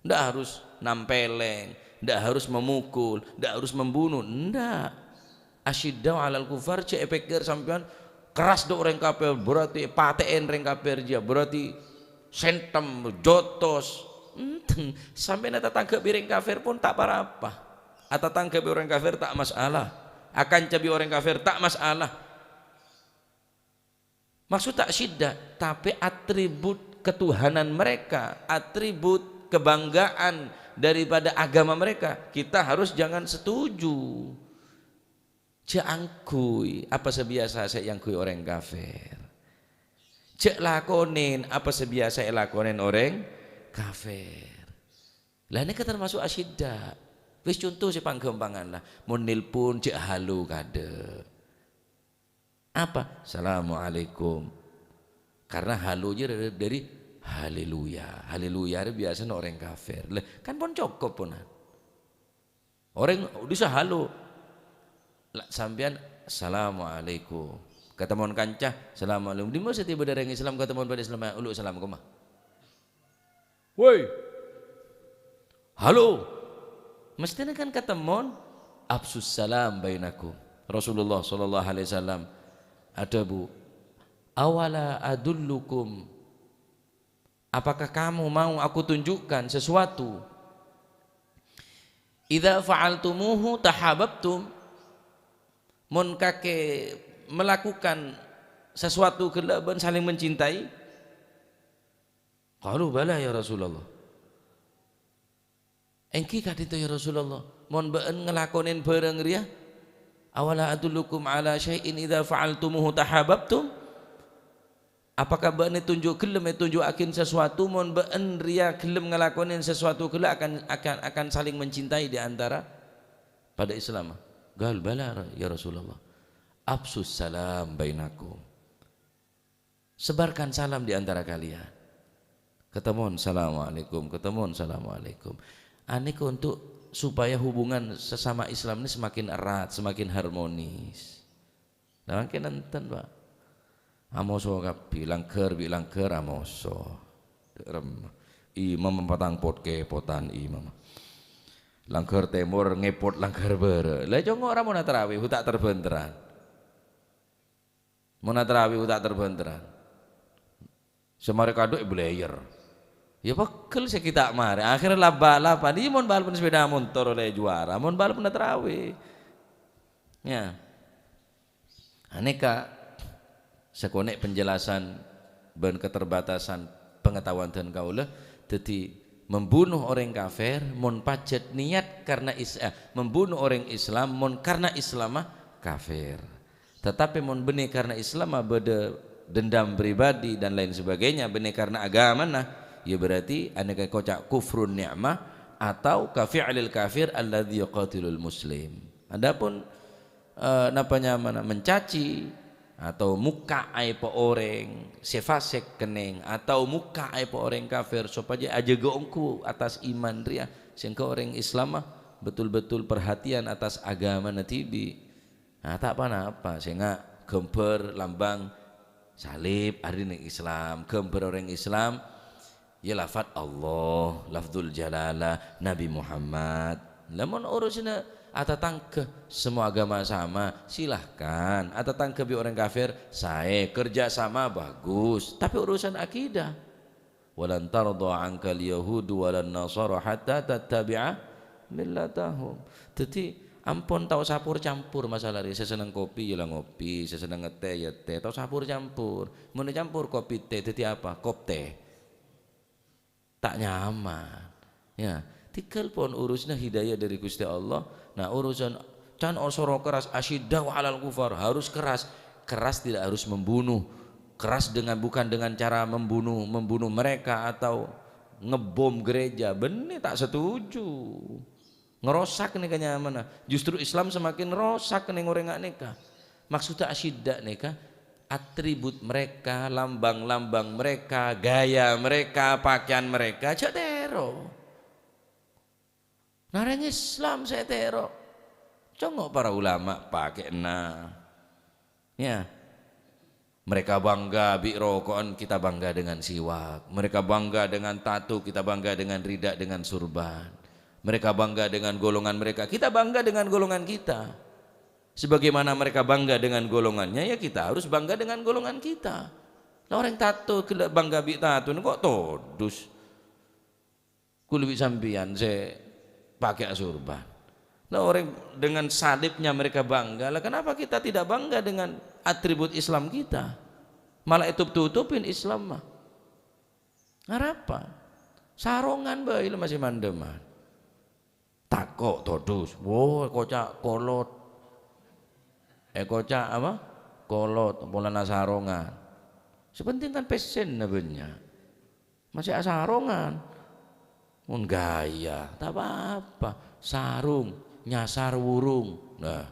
Ndak harus nampèlèng, ndak harus memukul, ndak harus membunuh, ndak. Asyiddau alal kufar, jhâ' èpèkkèr sampèyan keras dâ' orèng kafir, berarti patè'è orèng kafir jiyâ, berarti sèntem, jotos. Enten, sampèyan atatangghâ bi' orèng kafir pon ta' pa-rapa. Atatangghâ bi' orèng kafir ta' masalah. Akanca bi' orèng kafir ta' masalah. Maksud ta' syidda, tapè atribut ketuhanan mereka, atribut kebanggaan daripada agama mereka, kita harus jangan setuju. Jhâ' angghuy apa sè biyasa sè èangghuy orèng kafir. Jhâ' lakonè apa sè biyasa èlakonè orèng kafir. Lah, nèka termasuk asyidda. Wis conto sè pangghâmpangan lah. Mon nelpon, jhâ' halo kadâ'. Apa? "Assalamualaikum." Karena halo jiyâ dari, dari haleluya. Haleluya rè biyasana orèng kafir. Lah, kan pon cokop ponan. Orèng bisa halo. La, sampèyan, "Assalamualaikum." Katemmowan kanca, "Assalamualaikum." Dimma sè tèbâ dâri orèng Islam, katemmowan bâdâ Islam, ulu salam koma. "Woi." "Halo." Mesthèna kan katemmowan, "Afsus salam bainakum." Rasulullah sallallahu alaihi wasallam adhâbu, "Awala adullukum, apakah kamu mau aku tunjukkan sesuatu? Idza fa'altumuhu tahabbtum, mon kakè melakukan sesuatu ghellâ' bân saling mencintai." Qalu, "Bala, ya Rasulullah." "Èngghi ka'dinto, ya Rasulullah, mon bâ'ân ngalakonè bhârâng rèya, awala adullukum ala syai'in idza fa'altumuhu tahabbtum?" Apakah bâ'ân ètonjhu', ghellem ètonjhu'aghi sesuatu, mon bâ'ân rèya ghellem ngalakonè sesuatu ghellâ' akan, akan, akan saling mencintai di antara padâ Islam? Qalu, "Bala, ya Rasulullah." "Afsus salam bainakum." Sebarkan salam di antara kalian. Katemmowan, "Assalamualaikum." Katemmowan, "Assalamualaikum." Anèka untuk supaya hubungan sesama Islam ini semakin erat, semakin harmonis. Nah, mangkèn enten, Pak. Amoso kabbhi, langghâr bi' langghâr amoso. Rem. Imam patang pot-kèpotan imam. Langghâr tèmor ngèpot langghâr bârâ'. Lah, congo' ra mon atarawi, ta' ter-bhânteran. Mon atarawi ta' ter-bhânteran. Sè marè kadhu èbâlèyèr. Ya pegghel sè ghi' ta' marè. Akhirnya lap-balapan. Iyâ, mon bal-balapan sepeda motor ollè juara. Mon bal-balapan atarawi. Ya. Anèka sakonè' penjelasan bân keterbatasan pengetahuan dân kaulâ. Dhâddhi, membunuh orèng kafir, mon pajhât niat karena is-, eh, membunuh orèng Islam, mon karena Islamma kafir. Tetapi mon bânnè karena Islamma bâdâ dendam pribadi dan lain sebagainya, bânnè karena agamana, ya berarti anèka èkoca' kufrun ni'mah atau ka fi'lil kafir alladzi yuqatilul muslim. Adapun, eh, napa nyamana, mencaci atau mokka' aèbhâ orèng sè fasik kennèng atau mokka' aèbhâ orèng kafir sopajâ ajâgâ ongghu atas iman rèya, sehingga orèng Islamma betul-betul perhatian atas agamana dhibi'. Nah, ta' pa-napa, sènga' ghâmbhâr lambang salib, arèya neng Islam, ghâmbhâr orèng Islam, ya lafat Allah, lafzul jalalah, Nabi Muhammad. Lah, mon urusanna atatangghâ, semua agama sama, silahkan. Atatangghâ bi' orèng kafir, saè, kerja sama, bagus. Tapè urusan akidah, "Walan tardha 'ankal yahudu walan nasara hatta tattabi'a millatahum." Dhâddhi, ampon ta' osa pur-campur masalah rèya. Sè senneng kopi, ya la ngopi. Sè senneng tè, ya tè. Ta' osa pur-campur. Mon ècampur kopi tè, dhâddhi apa? Kop tè. Ta' nyaman. Ya, tinggal pon urusanna hidayah dari Gusti Allah. Nah, urusan can osoro keras, asyiddau alal kufar, harus keras. Keras tidak harus membunuh. Keras dengan, bukan dengan cara membunuh, membunuh mereka atau ngebom gereja, bânnè ta' setuju. Ngerosak nèka nyamana. Justru Islam semakin rosak neng orèng nèka. Maksudnya asyidda nèka, atribut mereka, lambang-lambang mereka, gaya mereka, pakaian mereka, jhâ' tèro. Nah, orèng Islam sè tèro. Congo' para ulama pakèna. Ya. Mereka bangga bi' roko'an, kita bangga dengan siwak. Mereka bangga dengan tato, kita bangga dengan rida, dengan surban. Mereka bangga dengan golongan mereka, kita bangga dengan golongan kita. Sebagaimana mereka bangga dengan golongannya, ya kita harus bangga dengan golongan kita. Lah, orèng tato ghellâ' bangga bi' tato, kok todus? Kulâ bi' sampèyan sè pakè asurban. Lah, orèng dengan salibnya mereka bangga. Lah, kenapa kita tidak bangga dengan atribut Islam kita? Malah ètutup-tutupin Islam mah. Arapa? Sarongan bhâi la masih mandhâman. Tako' todus. Wo, èkoca' kolot. Èkoca' apa? Kolot, polana sarongan. Sè penting kan pèssèna bânnya'. Masih asarongan. Mon gaya, ta' apa-apa. Sarong, nyasar wurung. Nah,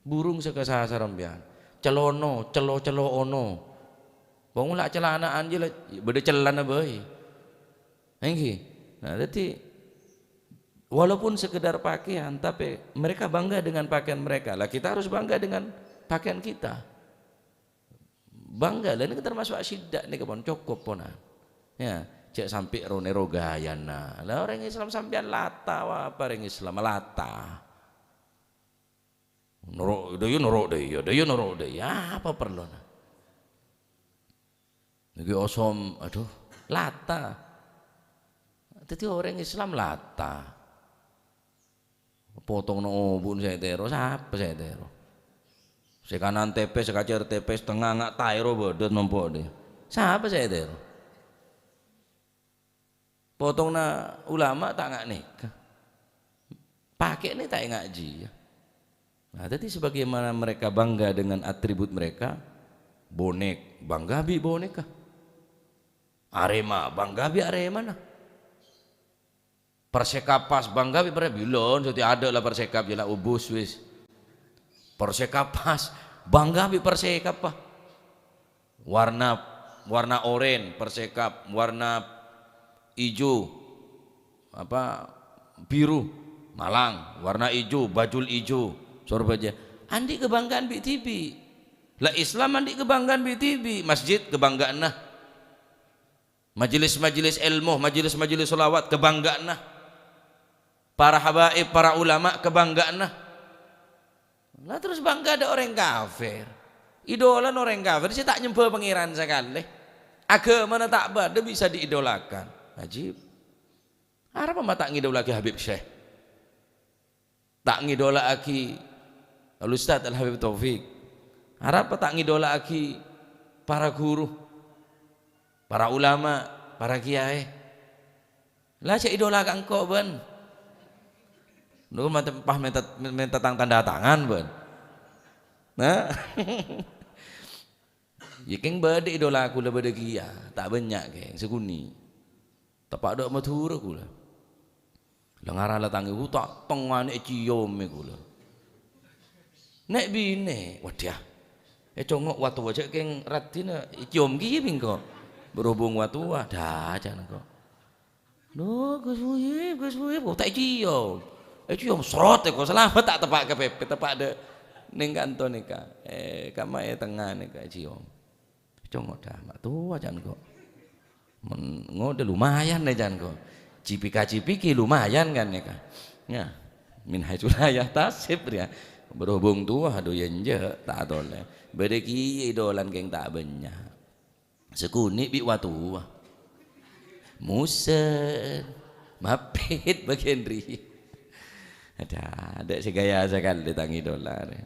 burung sè kasasar sampèyan. Celono, celo-celo ono. Wong la celana'an jâ la bâdâ cellana bhâi. Èngghi. Nah, dhâddhi, walaupun sekedar pakaian, tapi mereka bangga dengan pakaian mereka. Lah, kita harus bangga dengan pakaian kita. Bangga, lah, nèka termasuk asyidda nèka pon, cokop ponan. Ya, jhâ' sampè' ro-nèro gayana. Lah, orèng Islam sampèyan lata, wa, apa orèng Islam lata? Noro' dâ' iyâ, noro' dâ' iyâ, dâ' iyâ noro' dâ' iyâ. Apa parlona? Nèka osom, aduh, lata. Dhâddhi orèng Islam lata. Potongna obu'na sè ètèro, sapa sè ètèro? Sè kanan tèpès, sè kacèr tèpès, tengnga nga' taèro bâdâ nompo' dhi. Sapa sè ètèro? Potongna ulama ta' nga' nèka. Pakèna ta' ènga' jiyâ. Nah, dhâddhi sebagaimana mereka bangga dengan atribut mereka, bonek, bangga bi' boneka. Arema, bangga bi' aremana. Persekapas, bangga bi' Persekapas. Bilân, sè adâ' la Persekap, jâ la ubus wis. Persekapas, bangga bi' Persekapa. Warna, warna oren, Persekap. Warna ijo, apa, biru, Malang. Warna ijo, bajul ijo, Sorbhâjâ. Andi' kabanggaan bi' dhibi'. La Islam andi' kabanggaan bi' dhibi'. Masjid kabanggaanna. Majelis-majelis èlmo, majelis-majelis sholawat, kabanggaanna. Para habaib, para ulama, kabanggaanna. Lah, terros bangga dâ' orèng kafir. Idolana orèng kafir sè ta' nyembhâ Pangèran sakalè. Aghâmana ta' bâdâ bisa diidolakan. Ajib. Arapa ma' ta' ngidola'aghi Habib Syekh? Ta' ngidola'aghi Al-Ustadz Al-Habib Taufik? Arapa ta' ngidola'aghi para guru, para ulama, para kiyaè? La, jhâ' idola ka engko', bân. Lu mate-, pas mènta, mènta tang-, tanda tangan, bân. Nah. Yâ, kèng bâdâ idola kaulâ bâdâ kèya, ta' bânnya', kèng, sakonè'. Teppa' dâ' Madhurâ kaulâ. La ngara la tang èbu ta' tengngana èciom è kaulâ. Nè' binè', waddah. Ècongo' watowa jhâ' kèng raddhina èciom kèya bi' engko'. Berhubung watowa, dâ' jhâ' engko'. Loh, Gus Muhib, Gus Muhib, kok ta' èciom? Èciom, srot, kok salamet ta' teppa' ka pèpè, teppa' dâ' neng kanto nèka. Eh, ka'emma è tengnga nèka èciom. Congo' dâ' ma' towa can kok. Mon ngodâ lumayan nè can kok. Cipika-cipiki lumayan kan nèka. Ya, min haitsu la yahtasib, ya. Berhubung towa, aduh, ya enjâ', ta' tolè. Bâdâ kèya idolan kèng ta' bânnya'. Sakonè' bi' watowa. Mosen. Mapit bâgiyân rèya. Adâ', adâ' sè gaya sakalè tang idola rè.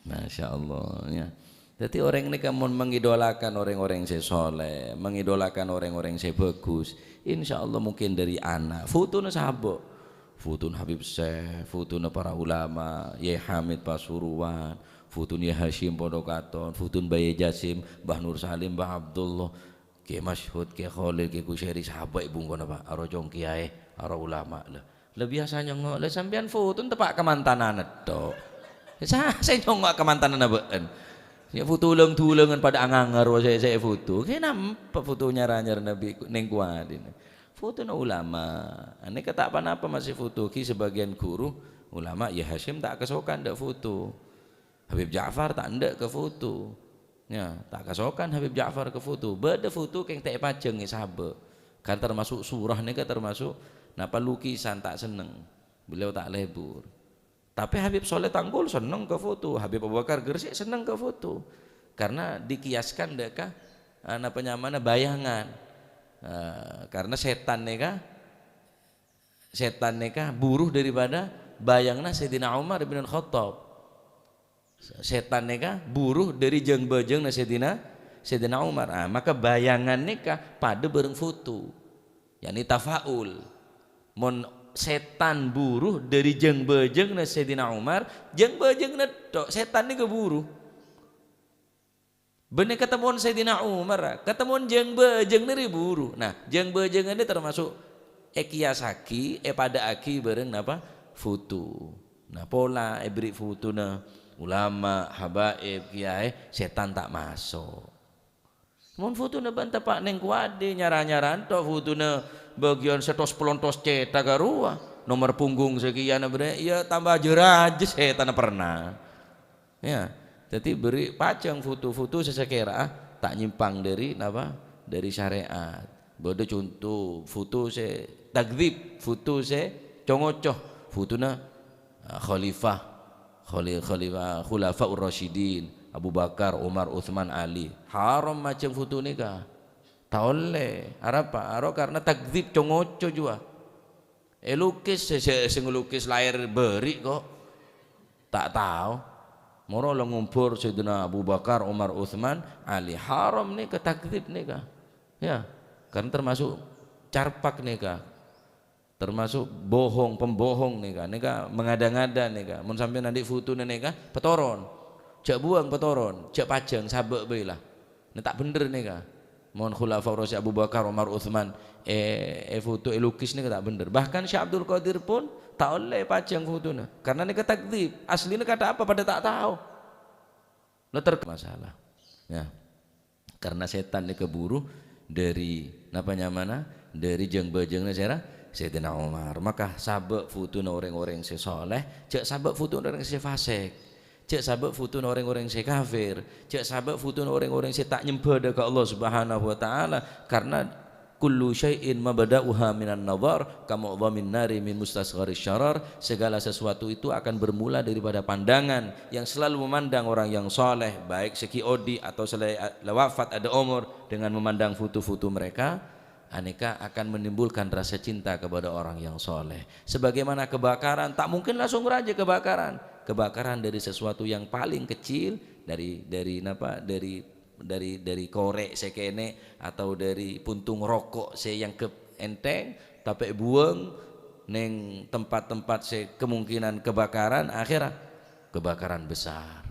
Masya Allah, ya. Dhâddhi orèng nèka mon mengidolakan orèng-orèng sè soleh, mengidolakan orèng-orèng sè bagus, insya Allah mungkin dâri ana'. Fotona sabâ'. Fotona Habib Syekh, fotona para ulama, Yai Hamid Pasuruan, fotona Yai Hasyim Pondokaton, fotona Baye Jasim, Mbah Nur Salim, Mbah Abdullah. Kè Masyhud, Kè Kholil, Kè Kusyèri, sabâ' è bungkona, Pak. Aro cong kèyaè, aro ulama, lho. Lha biyasa nyongngo', lha sampèyan foto tepa' kamantananna tok. Sa-, sè nyongngo' kamantananna bâ'ân. Ya foto lèng-dhulèngan padâ angangar sè, sè foto. Kènapa foto nyara-nyara Nabi neng kuadina? Fotona ulama. Anèka ta' ponapa masè foto ghi' sabâgiyân ghuru ulama, ya Hasyim ta' kasokan dâ' foto. Habib Ja'far ta' endâ' ka foto. Ya, ta' kasokan Habib Ja'far ka foto. Bâdâ foto kèng ta' èpajâng è sabâ'. Kan termasuk surah nèka termasuk napa lukisan ta' senneng. Beliau ta' lebur. Tapè Habib Soleh Tangkul senneng ka foto. Habib Abu Bakar Gresik senneng ka foto. Karena dikiaskan dâ' ka, eh, napa nyamana bayangan. Eh, karena sètan nèka, sètan nèka buru daripada bayanganna Sayyidina Umar bin Khattab. Sètan nèka buru dâri jâng-bâjângnga Sayyidina, Sayyidina Umar. Ah, maka bayangan nèka padâ bâreng foto. Yakni tafaul. Mon sètan buru dâri jâng-bâjângnga Sayyidina Umar, jâng-bâjângnga tok, sètan nèka buru. Bânnè katemmowan Sayyidina Umar, katemmowan jâng-bâjângnga rè buru. Nah, jâng-bâjângnga nè termasuk èkiyasaghi, èpadâ'âghi bâreng napa? Foto. Nah, pola èberri' fotona ulama, habaib, kiyaè, sètan ta' maso'. Mon fotona bân tepa' neng kowadhi, nyara-nyara tok fotona bâgiyân sètos pelontos cètak arowa, nomer punggung sakèyan, bârè-, ya tamba jâ-rajâ sètanna pernah. Ya, dhâddhi bâri' pajâng foto-foto sè sakèra'a ta' nyèmpang dâri napa? Dâri syarè'at. Bâdâ conto foto sè takdzib, foto sè co-ngoco, fotona, ah, khalifah, khali-, khalifah, Khulafaur Rasyidin, Abu Bakar, Umar, Utsman, Ali. Haram majâng foto nèka. Ta' ollè. Arapa? Aro karna takdzib, co-ngoco jiyâ. Èlukis, sè, sè, sè nglukis laèr bâri' kok. Ta' tao. Moro la ngombhur Sayyidina Abu Bakar, Umar, Utsman, Ali. Haram nèka, takdzib nèka. Ya, karna termasuk carpak nèka. Termasuk bohong, pembohong nèka. Nèka mengada-ngada nèka. Mon sampèyan andi' fotona nèka, patoron. Jhâ' buwâng patoron, jhâ' pajâng, sabâ' bhâi la. Nè ta' bhendher nèka. Mon Khulafaur Rasyidin Abu Bakar, Umar, Utsman, è, èfoto, èlukis nèka ta' bhendher. Bahkan Syekh Abdul Qadir pun ta' ollè pajâng fotona. Karna nèka takdzib. Aslina kadhâ' apa padâ ta' tao. Nah, ter-, masalah. Ya. Karna sètan nèka buru dâri, napa nyamana? Dâri jâng-bâjângnga sèra? Sayyidina Umar. Maka sabâ' fotona orèng-orèng sè soleh, jhâ' sabâ' fotona orèng sè fasik. Jhâ' sabâ' fotona orèng-orèng sè kafir, jhâ' sabâ' fotona orèng-orèng sè ta' nyembhâ dâ' ka Allah Subhanahu wa Ta'ala, karna kullu syai'in mabda'uha minan nadhar, ka mu'dhamin nari min mustasgharis syarar, segala sesuatu itu akan bermula daripada pandangan, yang selalu memandang orang yang saleh, baik sè ghi' odi' atau sè la, la wafat ada omor, dengan memandang foto-foto mereka, anèka akan menimbulkan rasa cinta kepada orang yang saleh. Sebagaimana kebakaran, tak mungkin langsung rajâ kebakaran. Kebakaran dari sesuatu yang paling kecil, dari, dari napa? Dari, dari, dari korè' sè kènè' atau dari puntung roko' sè èangghep ènthèng, tapè buwâng neng tempat-tempat sè kemungkinan kebakaran, akhirnya kebakaran besar.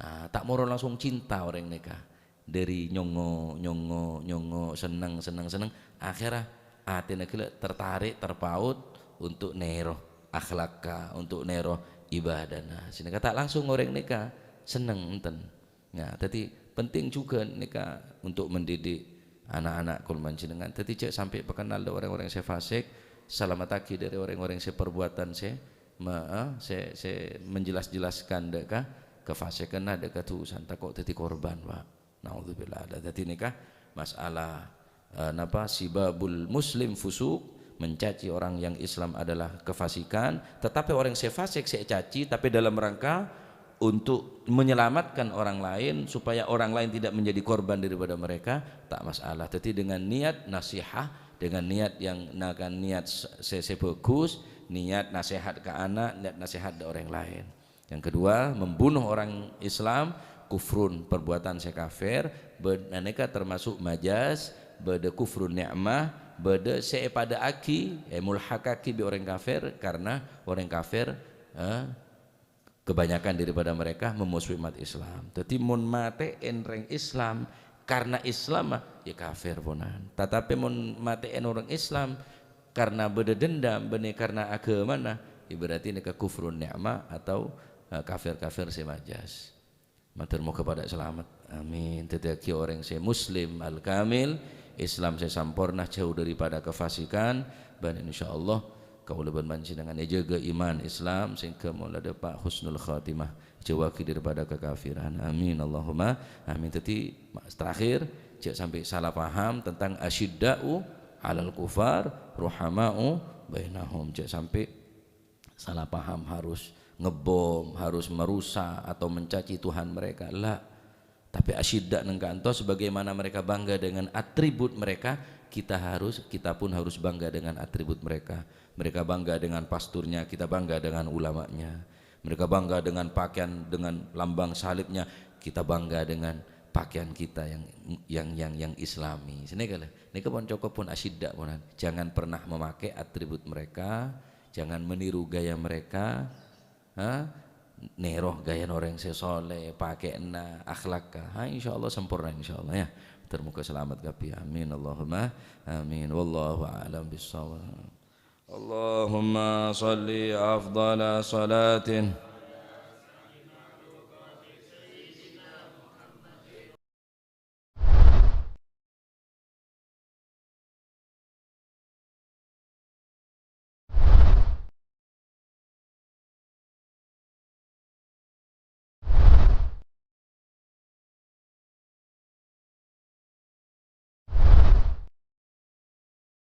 Ah, ta' moro langsung cinta orèng nèka. Dâri nyongngo', nyongngo', nyongngo', senneng, senneng, senneng. Akhèrra atèna ghellâ' tertarik, terpaut untuk nèro akhlakka, untuk nèro ibadana. Sè nèka ta' langsung orèng nèka senneng, enten. Nah, dhâddhi penting juga nèka untuk mendidik anak-anak kaulâ panjhennengngan. Dhâddhi jhâ' sampè' pakennal dâ' orèng-orèng sè fasik, salamettaghi dâri orèng-orèng sè perbuatan sè me-, eh, sè, sè menjelas-jelaskan dâ' ka kafasikanna, dâ' ka dusana, tako' dhâddhi korban, Pak. Naudzubillah. Dhâddhi nèka masalah, eh, napa, sibabul muslim fusuk, mencaci orang yang Islam adalah kefasikan, tetapi orang sè fasik sè ècaci, tapi dalam rangka untuk menyelamatkan orang lain, supaya orang lain tidak menjadi korban daripada mereka, ta' masalah. Dhâddhi dengan niat nasihah, dengan niat yang, nah, kan, niat sè, sè bagus, niat nasehat ka ana', niat nasehat dâ' orèng laèn. Yang kedua, membunuh orang Islam, kufrun, perbuatan sè kafir, bâ-, anèka termasuk majaz, bâdâ kufrun ni'mah, bâdâ sè èpadâ'âghi, èmulhakaghi bi' orèng kafir, karna orèng kafir, eh, kebanyakan daripada mereka memusuhi umat Islam. Dhâddhi, mon matè'è orèng Islam, karna Islamma, ya kafir ponan. Tatapi mon matè'è orèng Islam karna bâdâ dendam, bânnè karna aghâmana, ya berarti nèka kufrun ni'mah atau, eh, kafir-kafir sè majaz. Matur moghâ padâ salamet. Amin. Dhâddhiyâghi orèng sè muslim al-kamil, Islam sè samporna, jauh daripada kefasikan, bân insyaallah kaulâ bân panjhennengngan èjâgâ iman Islam sehingga mola dâpa' husnul khatimah, jauhaghi daripada kekafiran. Amin. Allahumma amin. Dhâddhi, ma-, terakhir, jhâ' sampè' salah paham tentang asyidda'u 'alal kufar, ruhama'u bainahum. Jhâ' sampè' salah paham harus ngebom, harus merusak atau mencaci Tuhan mereka. La. Tapi asyidda neng kantos, sebagaimana mereka bangga dengan atribut mereka, kita harus, kita pun harus bangga dengan atribut mereka. Mereka bangga dengan pasturnya, kita bangga dengan ulamanya. Mereka bangga dengan pakaian, dengan lambang salibnya, kita bangga dengan pakaian kita yang, yang, yang, yang Islami. Sini kala, nèka pon cokop pon asyidda ponan. Jangan pernah memakai atribut mereka, jangan meniru gaya mereka, ha? Nèro gayana orèng sè soleh, pakè'na, akhlakka. Ha, insyaallah sempurna, insyaallah, ya. Termoga selamat kabbi. Amin. Allahumma amin. Wallahu a'lam bissawab. Allahumma shalli afdhala salatin